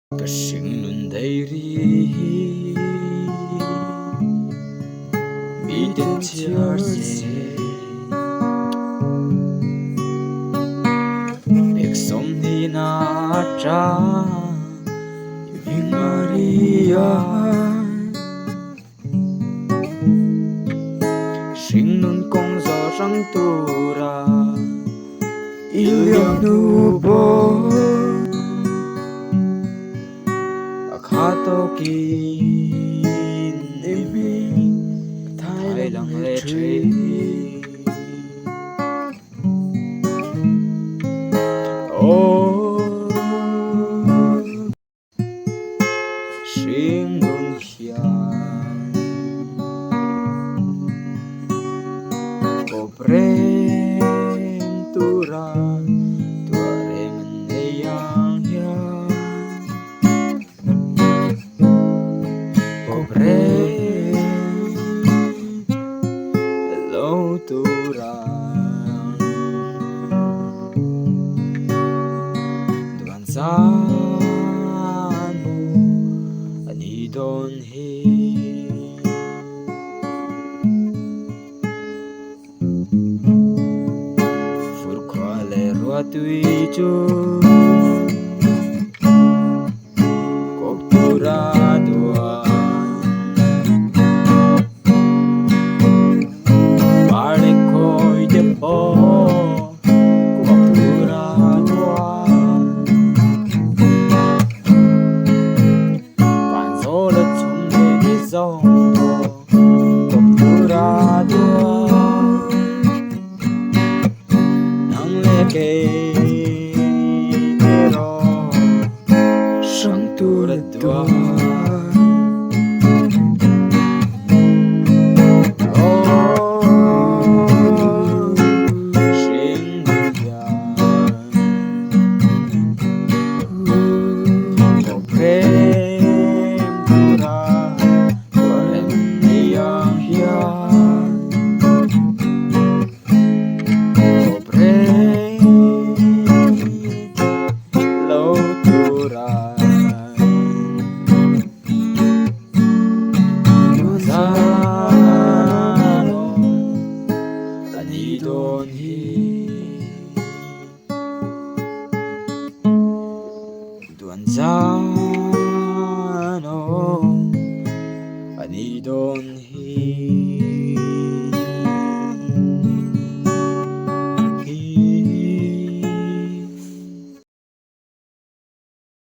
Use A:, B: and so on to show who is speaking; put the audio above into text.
A: Ka hringnun dairi hi miten chhiar se. Pek 20 na atang i hming a ri a. Hringnun kawng zawh hrang tura i liam hnu pawh a kha tawkin i hming thai lang leh thin. Hringnun hian kawp reng tura tuah reng an nei ang hian kawp reng lo tura duan zan mu a ni dawn hi. Furkhua leh ruahtui chu kawp tura duan. Par leh khawi te pawh kawp tura duan. Van zawla chhum leh ni zawng pawh kawp tura duan. Nang leh kei.